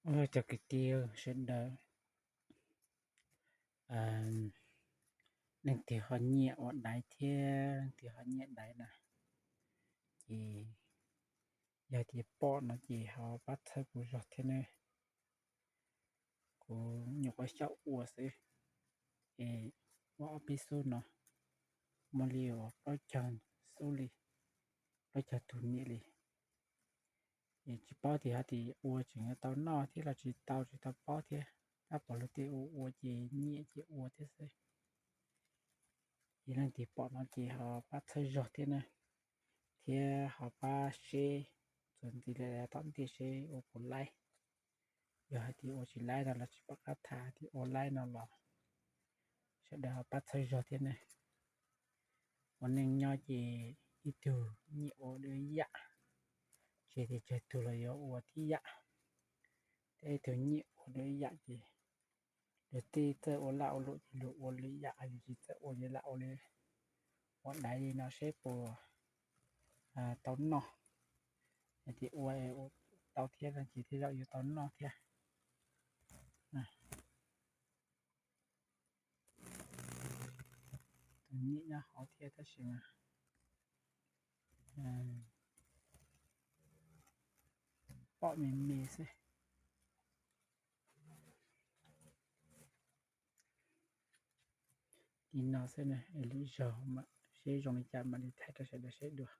Ua tsaug kwv tij sawv daws, leej twg ho nyiam ua daiv thiab leej twg ho nyiam daiv na, ces yog tias pom no ces ho pab txhawb kuv zog thiab ne. Kuv nyuam qhuav xyaum ua xwb, es ua ob peb xub no muaj li uas plaub caug xub li, plaub caug tus niam li. Es tsis paub tias ho tias ua tseem yuav tau noj thiab los tsis tau, tsis tau paub thiab. Tab pom luag tej ua ua ces nyiam ces ua thiab xwb. Ces leej twg pom no ces ho pab txhawb zog thiab na, thiab ho pab share txuas ntxiv li tom ntej seb ua puas laib. Yog hais tias ua tsis laib no los tsis pom qab tham, tias ua laib no los sawv daws ho pab txhawb zog thiab ne. Ua neej nyob ces ib tug nyiam ua dua yam, tsis tias tsawg tug los yuav ua tib yam. Tej ib tug nyiam ua dua yam ces luag tej txawj ua laj ua luam ces luag ua lwm yam, yus tsis txawj ua ces lam ua li, ua daiv li no seb puas tau noj. Yog tias ua tau thiab no ces tej zaum yuav tau noj thiab. Tus nyiam nyob hauv thiab tab sis mas pom me me xwb. Li no xwb na, es lwm zaug seb zoo li cas mam li thaij rau sawv daws saib dua.